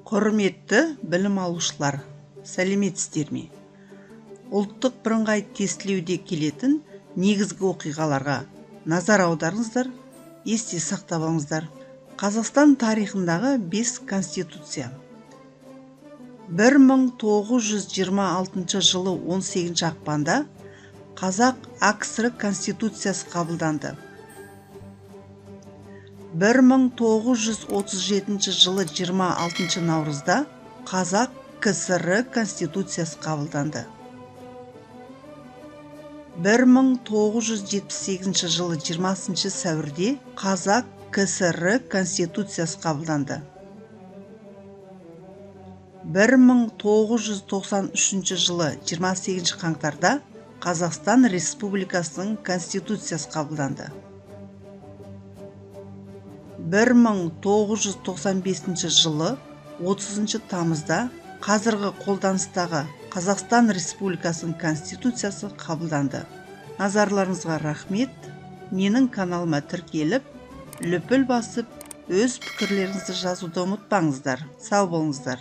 Құрметті білім алушылар, сәлеметсіздер ме? Ұлттық бірыңғай тестілеуде келетін негізгі оқиғаларға назар аударыңыздар, есте сақтап алыңыздар. Қазақстан тарихындағы бес конституция. 1926 жылы 18 ақпанда Қазақ АКСР Конституциясы қабылданды. 1937 жылы 26 наурызда Қазақ КСР Конституциясы қабылданды. 1978 жылы 20 сәуірде Қазақ КСР Конституциясы қабылданды. 1993 жылы 28 қаңтарда Қазақстан Республикасының Конституциясы қабылданды. 1995 жылы 30 тамызда қазіргі қолданыстағы Қазақстан Республикасының Конституциясы қабылданды. Назарларыңызға рахмет. Менің каналыма тіркеліп, лүпіл басып, өз пікірлеріңізді жазуды ұмытпаңыздар. Сау болыңыздар.